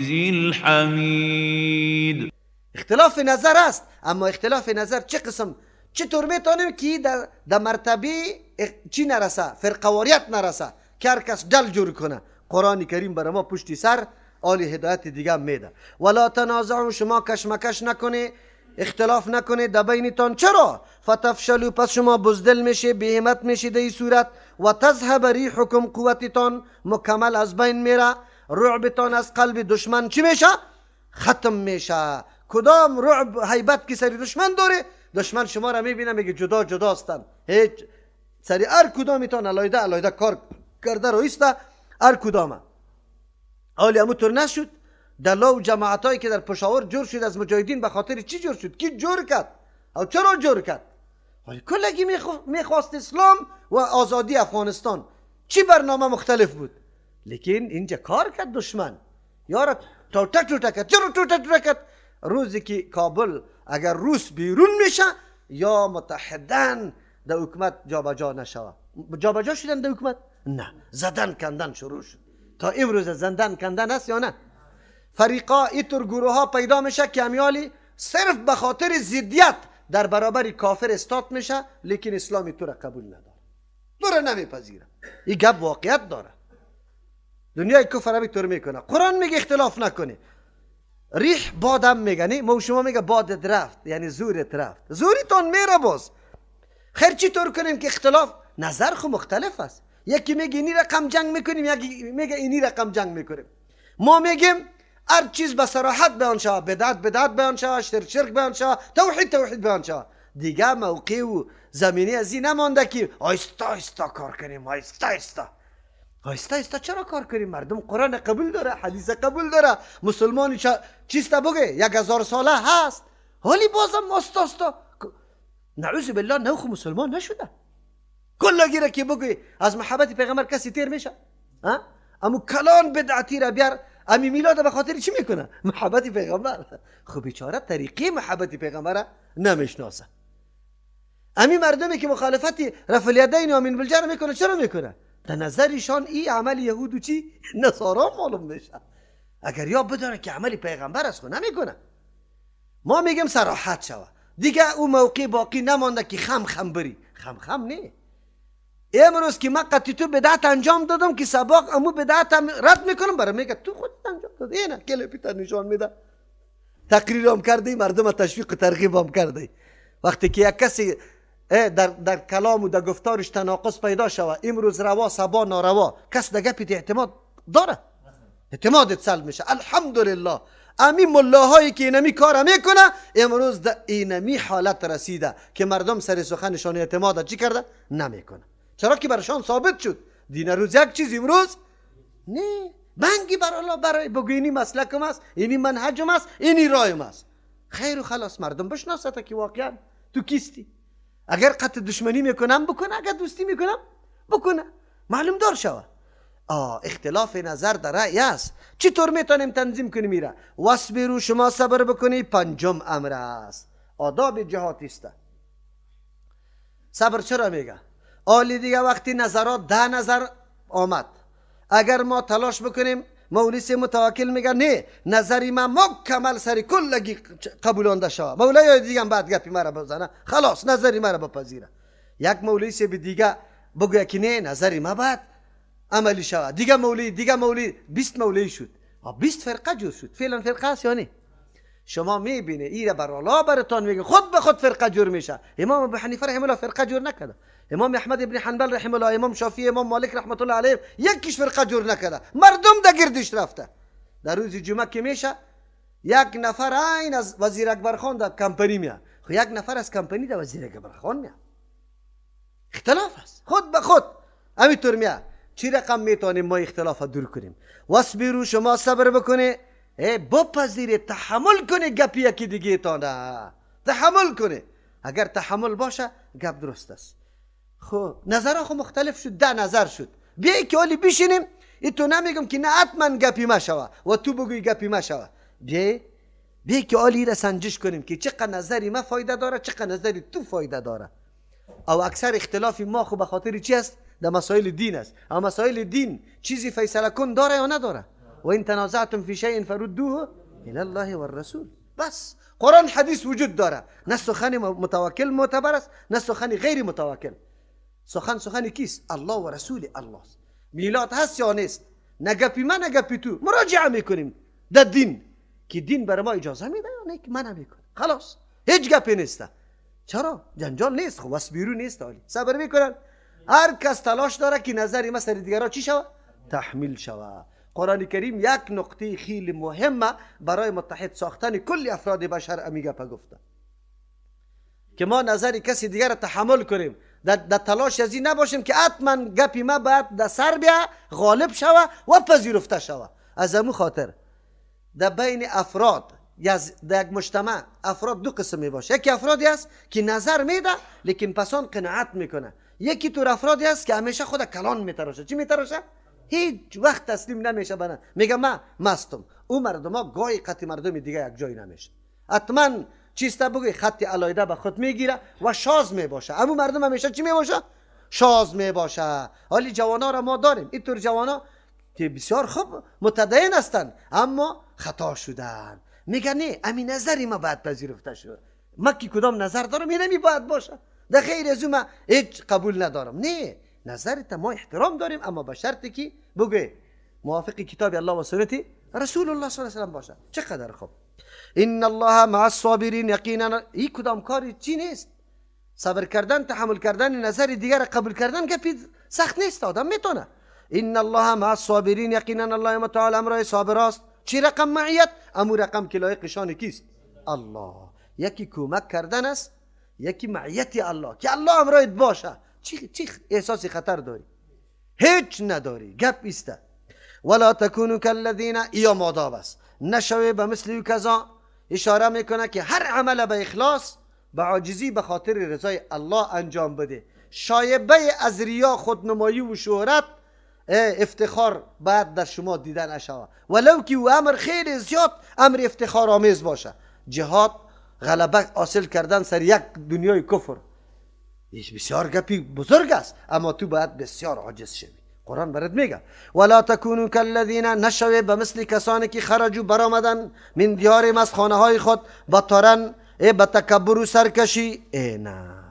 الحمید. اختلاف نظر است، اما اختلاف نظر چه قسم، چطور میتونیم که در مرتبه چی نرسه، فرقواریت نرسه که هر کس دل جور کنه. قرآن کریم برای ما پشتی سر آلی هدایت دیگه میده. ولا تنازعوا، شما کشمکش نکنه، اختلاف نکنه در بینتان. چرا؟ فتفشلوا، پس شما بزدل میشه، بیهمت میشه در این صورت. و تذهب ریحکم، قوتتان مکمل از بین میره، رعبتان از قلب دشمن چی میشه؟ ختم میشه. کدام رعب هیبت که سری دشمن داره؟ دشمن شما را میبینه میگه جدا جدا هستن، هیچ سری هر کدامیتان علایده علایده کار کرده رویسته هر کدامه. حالی همونطور نشد. دلا و جماعتایی که در پشاور جور شد از مجاهدین به خاطر چی جور شد؟ کی جور کرد؟ او چرا جور کرد؟ حالی کلگی میخواست اسلام و آزادی افغانستان، چی برنامه مختلف بود، لیکن اینجا کار کرد دشمن، یارا توته توته کرد. چرا توته توته کرد؟ روزی که کابل اگر روس بیرون میشه یا متحدن در حکومت جابجا نشوه، جابجا شدن در حکومت نه، زدن کندن شروع شد. تا امروز زدن کندن است یا نه؟ فریقا ایتور گروه ها پیدا میشه که امیالی صرف به خاطر ضدیت در برابر کافر استاد میشه، لیکن اسلام تو را قبول نداره، تو را نمیپذیره. این گپ واقعیت داره. دنیای کفر هم اینطور میکنه. قرآن میگه اختلاف نکنه. ریح بادم میگه، نه ما شما میگه بادت رفت، یعنی زورت رفت، زوریتان میره باز. خیر چطور کنیم که اختلاف نظر خو مختلف است. یکی میگه اینی رقم جنگ میکنیم، یکی میگه اینی رقم جنگ میکنیم. ما میگیم هر چیز به صراحت بیان شود، بدعت بدعت بیان شود، شرک شرک بیان شود، توحید توحید بیان شود. دیگه موقع و زمینی از این نمانده که آیستا آیستا کار کنیم، آیستا آیستا آیستا آیستا چرا کار کنیم؟ مردم قرآن قبول داره، حدیث قبول داره، مسلمان چیست بگه 1000 ساله هست، حالی بازم آستا آستا نعوذ بالله نوخ مسلمان نشده. کل گیره که بگوی از محبت پیغمبر کسی تیر میشه، ها؟ امو کلان بدعتی را بیار، امی میلاد به خاطر چی میکنه؟ محبت پیغمبر. خب بیچاره طریقی محبت پیغمبر نمیشناسه. امی مردمی که مخالفت رفع الیدین و امین بالجهر میکنه چرا میکنه؟ در نظرشان این عمل یهود و چی؟ نصارا معلوم میشه. اگر یا بدونه که عمل پیغمبر است خو نمیکنه. ما میگیم صراحت شوه، دیگه او موقع باقی نمانده که خم خم بری، خم خم نه. امروز که من قطعی تو بدعت انجام دادم که سباق امو بدعت هم رد میکنم، برای میگه تو خودت انجام دادی، اینه کلپیت نشان میده، تقریرم کردی، مردم تشویق و ترغیب هم کردی. وقتی که یک کسی در کلام و در گفتارش تناقض پیدا شوه، امروز روا صبا ناروا، کس در گپت اعتماد داره، اعتمادت سلب میشه. الحمدلله امی ملاهایی که اینمی کار میکنه امروز در اینمی حالت رسیده که مردم سر سخنشان اعتماد چی کرده؟ نمیکنه. چرا که برشان ثابت شد دین روز یک چیز امروز نه. بنگی بر الله برای بگو اینی مسلکم است، اینی منهجم است، اینی رایم است. خیر و خلاص مردم بشناسه که واقعا تو کیستی. اگر قطع دشمنی میکنم بکنه، اگر دوستی میکنم بکنه، معلوم دار شوه. اختلاف نظر در رأی است. چطور میتونیم تنظیم کنیم میره؟ واصبروا، شما صبر بکنی. پنجم امر است، آداب جهادی است. صبر چرا میگه؟ آلی دیگه وقتی نظرات 10 نظر آمد، اگر ما تلاش بکنیم، مولوی متوکل میگه نه نظری ما مکمل سر کلگی قبولانده شوه، مولای دیگه هم بعد گپی مرا بزنه، خلاص نظری مرا بپذیره. یک مولوی به دیگه بگویه که نه نظری ما بعد عملی شوه، دیگه مولوی دیگه مولوی، 20 مولوی شد، 20 فرقه جور شد. فعلا فرقه است یا نه؟ شما میبینه ایره بر الله براتون میگه خود به خود فرقه جور میشه. امام ابو حنیفه رحمه الله فرقه جور نکرده، امام احمد ابن حنبل رحمه الله، امام شافعی، امام مالک رحمت الله علیه، یکیش فرقه جور نکرده، مردم در گردش رفته. در روز جمعه که میشه یک نفر این از وزیر اکبر خان در کمپانی میاد، خب یک نفر از کمپانی در وزیر اکبر خان میاد، اختلاف است خود به خود همینطور میاد. چی رقم میتونیم ما اختلاف دور کنیم؟ واصبروا، شما صبر بکنه، بپذیره، تحمل کنه گپ یکی دیگه تانه، تحمل کنه. اگر تحمل باشه گپ درست است. خب نظرها خو مختلف شد، 10 نظر شد، بیای که حالی بشینیم، ای تو نمیگم که نه حتما گپی مشوه و تو بگوی گپی مشوه، بیای که حالی را سنجش کنیم که چقدر نظری ما فایده داره، چقدر نظری تو فایده داره. او اکثر اختلاف ما خو به خاطر چی است؟ در مسائل دین است. اما مسائل دین چیزی فیصله کن داره یا نداره؟ و ان تنازعتم فی شیء فردوه الی الله والرسول. بس قرآن حدیث وجود داره، نه سخن متوکل معتبر است، نه سخن غیر متوکل. سخن سخن کیست؟ الله و رسول الله است. میلاد هست یا نیست؟ نه گپی من نه گپی تو، مراجعه میکنیم در دین که دین برای ما اجازه میده یا نه که من نمیکنم. خلاص هیچ گپی نیست. چرا؟ جنجال نیست، خب واسبیرو نیست، حالی صبر میکنن. هر کس تلاش داره که نظر ما سر دیگرا چی شوه؟ تحمیل شوه. قرآن کریم یک نقطه خیلی مهمه برای متحد ساختن کل افراد بشر امی گپه گفته که ما نظر کسی دیگر را تحمل کنیم، در تلاش از این نباشیم که حتما گپی ما باید در سر بیا غالب شوه و پذیرفته شوه. از امو خاطر در بین افراد در یک مجتمع افراد دو قسم می باشه. یکی افرادی است که نظر میده لیکن پسان قناعت میکنه. یکی طور افرادی است که همیشه خود کلان میتراشه. چی میتراشه؟ هیچ وقت تسلیم نمیشه بنا، میگه من مستم. او مردم ها گاهی قطع مردم دیگه یک جای نمیشه، حتما چیسته بگوی خط علایده به خود میگیره و شاز میباشه. امو مردم همیشه چی میباشه؟ شاز میباشه. حالی جوانا را ما داریم، اینطور جوانا که بسیار خوب متدین هستند اما خطا شدن، میگه نه امی نظری ما باید پذیرفته شد، ما که کدام نظر دارم اینمی باید باشه، در غیر از او ما هیچ قبول ندارم. نه، نظرت ما احترام داریم اما به شرطی که بگه موافق کتاب الله و سنت رسول الله صلی الله علیه و سلم باشه. چقدر خوب. ان الله مع الصابرین. یقینا این کدام کاری چی نیست، صبر کردن، تحمل کردن نظر دیگر قبول کردن گپی سخت نیست، آدم میتونه. ان الله مع الصابرین. یقینا الله متعال امرای صابر است. چی رقم معیت؟ امو رقم که لایق شان کیست؟ الله. یکی کمک کردن است، یکی معیت الله که الله امرایت باشه. چی احساسی خطر داری؟ هیچ نداری، گپ ایسته. ولا تکونوا کالذین، یا ماداب است، نشوی به مثل کذا. اشاره میکنه که هر عمل به اخلاص، به عاجزی، به خاطر رضای الله انجام بده. شایبه از ریا، خودنمایی و شهرت، افتخار باید در شما دیده نشود، ولو که او امر خیلی زیاد امر افتخار آمیز باشه. جهاد، غلبه حاصل کردن سر یک دنیای کفر، بسیار گپی بزرگ است، اما تو باید بسیار عاجز شوی. قرآن برات میگه ولا تکونوا کالذین، نشوی به مثل کسانی که خرجوا برآمدن من دیارهم، از خانه های خود، بطرن، به تکبر و سرکشی. نه،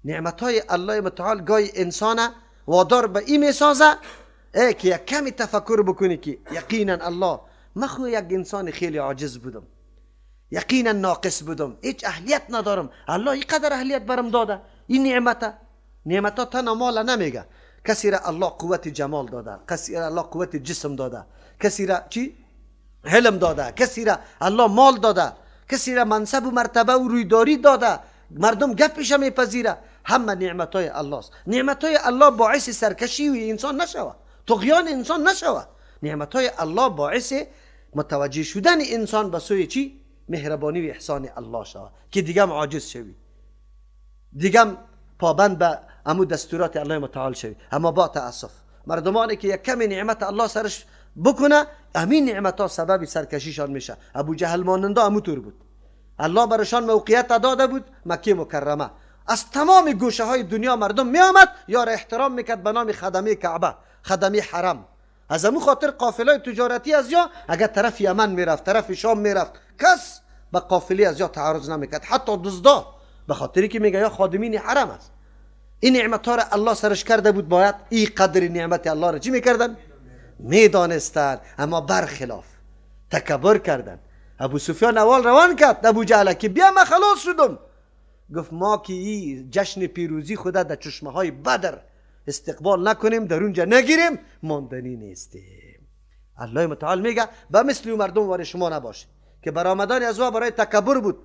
نعمت های الله متعال گاهی انسان وادار به این میسازه که یک کمی تفکر بکنی که یقینا الله، من خو یک انسان خیلی عاجز بودم، یقینا ناقص بودم، هیچ اهلیت ندارم، الله اینقدر اهلیت برم داده. این نعمته، نعمت ها تنها مال نمیگه، کسی را الله قوت جمال داده، کسی را الله قوت جسم داده، کسی را چی علم داده، کسی را الله مال داده، کسی را منصب و مرتبه و رویداری داده، مردم گپش میپذیره. همه نعمت های الله است. نعمت های الله باعث سرکشی و انسان نشوه، طغیان انسان نشوه. نعمت های الله باعث متوجه شدن انسان به سوی چی؟ مهربانی و احسان الله شوه که دیگه عاجز شوی، دیگه پابند به امو دستورات الله متعال شوی. اما با تاسف مردمانی که یک کمی نعمت الله سرش بکنه، امین نعمت ها سبب سرکشیشان میشه. ابو جهل ماننده امو طور بود، الله برشان موقعیت داده بود مکه مکرمه، از تمام گوشه های دنیا مردم می آمد یا را احترام میکرد به نام خدمه کعبه، خدمه حرم. از امو خاطر قافله تجارتی از یا اگر طرف یمن میرفت، طرف شام میرفت، کس به قافله از یا تعرض نمیکرد، حتی دزدا، به خاطری که میگه یا خادمین حرم است. این نعمت ها را الله سرش کرده بود، باید این قدر نعمت الله را چی میکردن؟ میدانستن. اما برخلاف تکبر کردن. ابو سفیان اول روان کرد ابو جهل که بیا من خلاص شدم. گفت ما که این جشن پیروزی خدا در چشمه های بدر استقبال نکنیم، در اونجا نگیریم، ماندنی نیستیم. الله متعال میگه به مثل مردم وار شما نباشه که برآمدن از وا برای تکبر بود،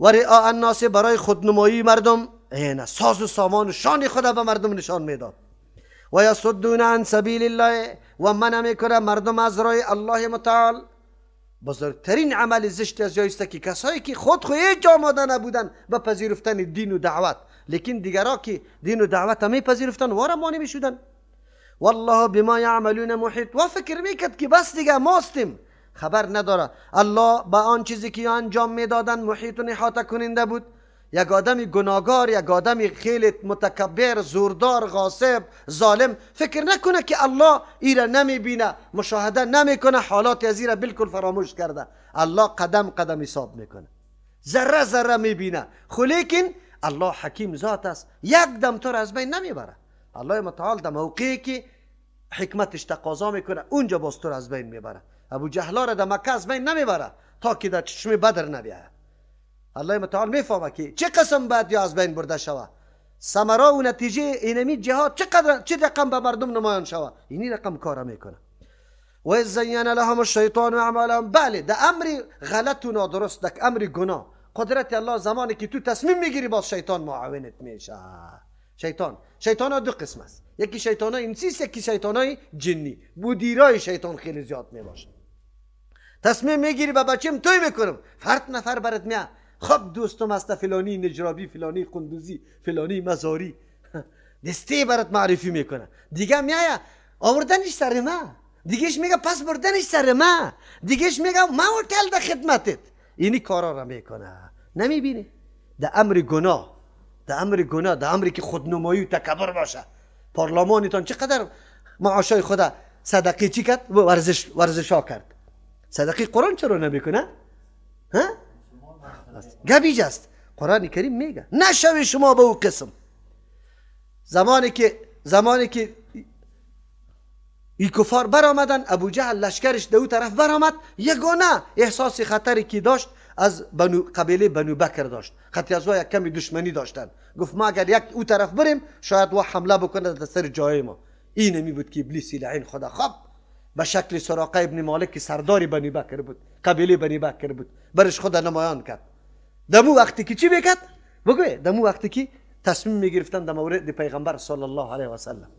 و رئاء الناس برای خودنمایی مردم، نه ساز و سامان و شان خدا به مردم نشان میداد. و یصدون عن سبیل الله، و منع میکنه مردم از راه الله متعال. بزرگترین عمل زشت از جایست که کسایی که خود خو هیچ آماده نبودن به پذیرفتن دین و دعوت، لیکن دیگرا که دین و دعوت هم میپذیرفتن وارا مانع میشدن. والله بما یعملون محیط. و فکر میکرد که بس دیگه ماستیم، خبر نداره الله با آن چیزی که انجام میدادن محیط و احاطه کننده بود. یک آدم گناهگار، یک آدم خیلی متکبر، زوردار، غاصب، ظالم، فکر نکنه که الله ایره نمیبینه، مشاهده نمیکنه، حالات از ایره بالکل فراموش کرده. الله قدم قدم حساب میکنه، ذره ذره میبینه. خو لیکن الله حکیم ذات است، یک دم تو را از بین نمیبره. الله متعال در موقعی که حکمتش تقاضا میکنه اونجا باز تو را از بین میبره. ابو جهلا را در مکه از بین نمیبره تا که در چشم بدر نبیه. الله متعال میفهمه که چه قسم باید یا از بین برده شوه، ثمره و نتیجه اینمی جهاد چقدر چه رقم به مردم نمایان شوه، اینی رقم کار میکنه. و زین لهم الشیطان اعمالهم. بله، در امر غلط و نادرست، در امر گناه، قدرت الله زمانی که تو تصمیم میگیری باز شیطان معاونت میشه. شیطان ها دو قسم است، یکی شیطان های انسی است، یکی شیطان های جنی. مدیرای شیطان خیلی زیاد میباشه. تصمیم میگیری با بچیم توی میکنم، فرد نفر برات میاد، خب دوستم است فلانی نجرابی، فلانی قندوزی، فلانی مزاری، دستی برات معرفی میکنه. دیگه میایه آوردنش سر ما، دیگهش میگه پس بردنش سر ما، دیگهش میگه ما هتل در خدمتت. اینی کارا را میکنه. نمیبینی در امر گناه، در امر گناه، در امری که خودنمایی و تکبر باشه. پارلمانتان چقدر معاشای خدا صدقه چی کرد؟ ورزش ها کرد. صدقه قرآن چرا نمیکنه؟ ها؟ گبیج است. قرآن کریم میگه نشوی شما به او قسم. زمانی که ای کفار برآمدن، ابو جهل لشکرش دو طرف برآمد، یگانه احساس خطری که داشت از بنو قبیله بنو بکر داشت. خطی از یک کمی دشمنی داشتن. گفت ما اگر یک او طرف بریم شاید وا حمله بکنه در سر جای ما. این می بود که ابلیس لعین خدا خب به شکل سراقه ابن مالک که سردار بنی بکر بود، قبیله بنی بکر بود، برش خدا نمایان کرد. دمو وقتی که چی میکرد؟ بگو دمو وقتی که تصمیم میگرفتن در مورد پیغمبر صلی الله علیه و سلم.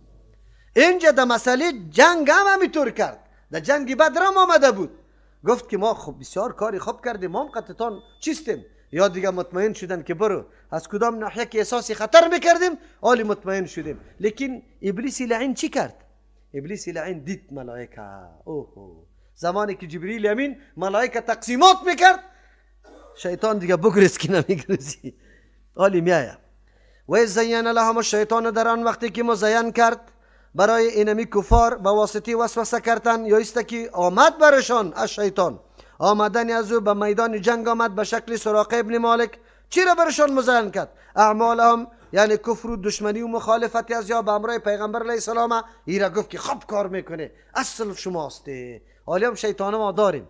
اینجا در مسئله جنگ هم همینطور کرد. در جنگ بدر هم آمده بود، گفت که ما خب بسیار کاری خوب کردیم، ما هم قطعتان چیستیم. یا دیگه مطمئن شدن که برو از کدام ناحیه که احساس خطر میکردیم حالی مطمئن شدیم. لیکن ابلیس لعین چی کرد؟ ابلیس لعین دید ملائکه، اوه زمانی که جبریل امین ملائکه تقسیمات میکرد، شیطان دیگه بگریز که نمیگریزی، حالی میآید. و زین لهم الشیطان، در آن وقتی که مزین کرد برای اینمی کفار به واسطه وسوسه کردن، یا است که آمد برشان از شیطان، آمدن از او به میدان جنگ آمد به شکل سراقه ابن مالک. چی را برشان مزین کرد؟ اعمالهم، یعنی کفر و دشمنی و مخالفت از یا به امرای پیغمبر علیه السلام. ای را گفت که خوب کار میکنه، اصل شماست. حالی هم شیطان ما داریم،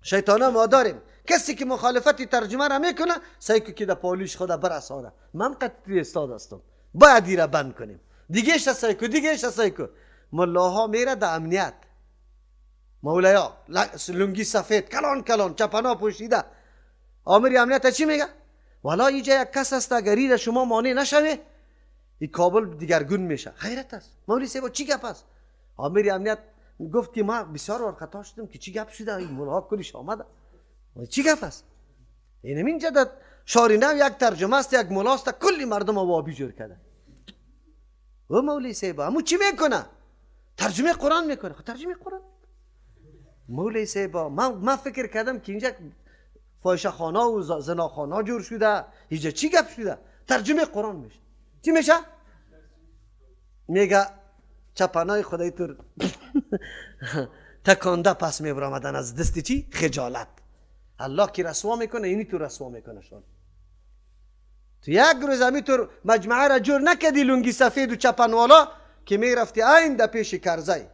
شیطان ما داریم. کسی که مخالفت ترجمه را میکنه سعی که در پالیش خدا برسانه. من قطعی استاد هستم، باید ای را بند کنیم. دیگه سعی کو، دیگه سعی کو. ملاها میره در امنیت، مولیا لنگی سفید کلان کلان چپنا پوشیده، آمر امنیت چی میگه؟ والا اینجا یک کس است، اگر ایره شما مانع نشوی این کابل دیگرگون میشه. خیرت است مولوی صاحب، چی گپ است؟ آمر امنیت گفت که ما بسیار وار خطا شدم که چی گپ شده، این ملاها کلش آمده، چی گپ است؟ این اینجا در شاری نو یک ترجمه است، یک ملا است، کلی مردم وابی جور کرده. او مولوی صاحب همو چی میکنه؟ ترجمه قرآن میکنه. خب ترجمه قرآن مولوی صاحب، من فکر کردم که اینجا فاحشه خانه و زناخانه جور شده، اینجا چی گپ شده؟ ترجمه قرآن میشه. چی میشه؟ میگه چپنای خدای تور تکانده پس میبرآمدن از دست چی؟ خجالت. الله که رسوا میکنه اینی تو رسوا میکنه شون. تو یک روز همینطور مجمعه را جور نکردی لنگی سفید و چپنوالا که میرفتی این در پیش کرزی،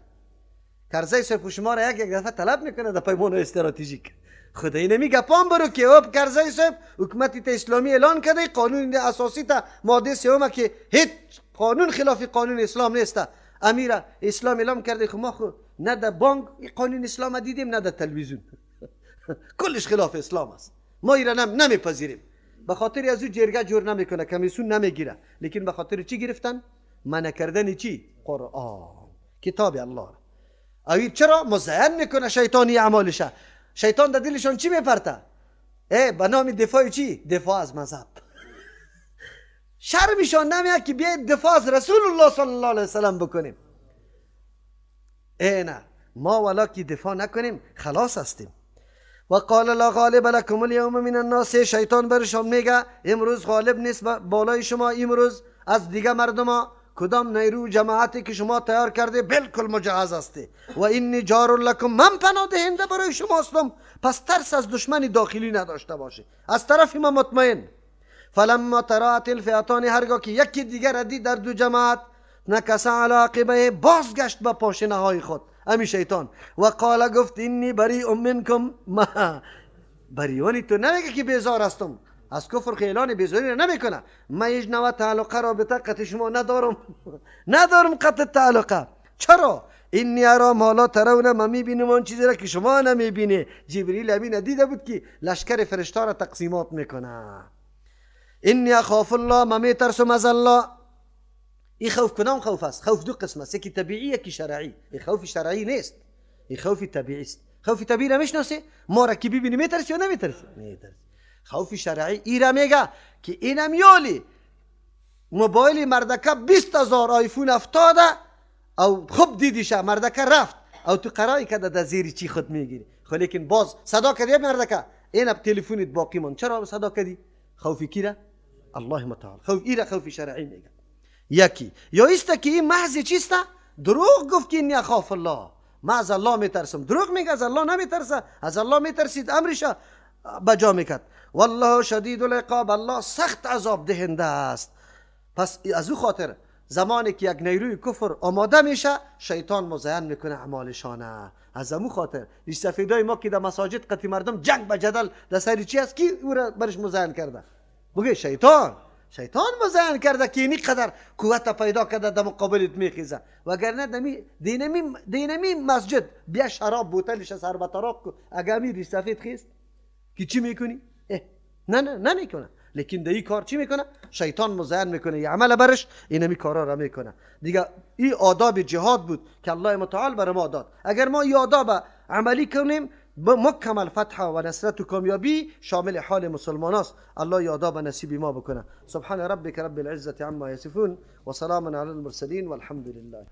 کرزی صاحب شما را یک دفعه طلب میکنه در پیمان استراتژیک. خدای نمی گپان برو که اوب کرزی صاحب حکومت اسلامی اعلان کرده، قانون اساسی تا ماده سوم که هیچ قانون خلاف قانون اسلام نیست، امیر اسلام اعلام کرده. خب ما خو نه در بانک قانون اسلام دیدیم نه در تلویزیون، کلش خلاف اسلام است، ما ایران نمیپذیریم. به خاطر از او جرگه جور نمیکنه، کمیسیون نمیگیره، لیکن به خاطر چی گرفتن؟ منع کردن چی؟ قرآن، کتاب الله. اوی چرا مزین میکنه شیطانی اعمالشه؟ شیطان در دلشان چی میپرته؟ ای به نام دفاع چی؟ دفاع از مذهب. شرمشان نمیاد که بیاید دفاع از رسول الله صلی الله علیه وسلم بکنیم. ای نه، ما ولا که دفاع نکنیم خلاص هستیم. و قال لا غالب لكم اليوم من الناس، شیطان برشان میگه امروز غالب نیست بالای شما، امروز از دیگه مردم کدام نیرو جماعتی که شما تیار کرده بالکل مجهز هستی. و انی جار لکم، من پناه دهنده برای شما هستم، پس ترس از دشمن داخلی نداشته باشی، از طرف ما مطمئن. فلما تراءت الفئتان، هرگاه که یکی دیگر دید در دو جماعت، نکس علی عقبیه، بازگشت به پاشنه های خود امی شیطان. و قال، گفت انی بریء منکم، ما بریونی تو نمیگه که بیزار هستم از کفر، خو اعلان بیزاری نمیکنه، من هیچ نوع تعلقه رابطه قط شما ندارم ندارم قط تعلقه. چرا؟ انی ارا ما لا ترون، من میبینم آن چیزی را که شما نمیبینی. جبریل امین دیده بود که لشکر فرشته را تقسیمات میکنه. انی اخاف الله، من میترسم از الله. این خوف کدام خوف است؟ خوف دو قسم است، یکی طبیعی یکی شرعی. این خوف شرعی نیست، این خوف طبیعی است. خوف طبیعی را میشناسی؟ ما را که ببینی میترسی یا نمیترسی؟ میترسی. خوف شرعی ای را میگه که اینم یالی موبایل مردکه 20,000 آیفون افتاده او خوب دیدیشه، مردکه رفت او تو قرای کرده در زیر چی خود میگیری، خب لیکن باز صدا کردی مردکه این تلفنت باقی ماند، چرا صدا کردی؟ خوفی کی را؟ الله متعال. خوف ای را خوف شرعی میگه. یکی یا ایست که این محض چیست؟ دروغ گفت که انی اخاف الله، من از الله میترسم. دروغ میگه، از الله نمیترسه، از الله میترسید امرش بجا میکرد. والله شدید العقاب، الله سخت عذاب دهنده است. پس از او خاطر زمانی که یک نیروی کفر آماده میشه، شیطان مزین میکنه اعمالشانه. از امو خاطر ریش سفیدای ما که در مساجد قطی مردم جنگ به جدل در سر چی است؟ کی او را برش مزین کرده؟ بگه شیطان. شیطان مزین کرده که اینی قدر قوت پیدا کرده در مقابلت میخیزه، وگرنه دینمی مسجد بیا شراب بوتلش سر به طراق کو، اگه امی ریش سفید خیست که چی میکنی؟ نه نه نمیکنه. لیکن در این کار چی میکنه؟ شیطان مزین میکنه یه عمل برش اینمی کارا را میکنه دیگه. این آداب جهاد بود که الله متعال بر ما داد. اگر ما این آداب عملی کنیم، مکمل فتح و نصرت و کامیابی شامل حال مسلمان است. الله ای آداب نصیب ما بکنه. سبحان ربک رب العزة عما یصفون و سلام علی المرسلین والحمد لله.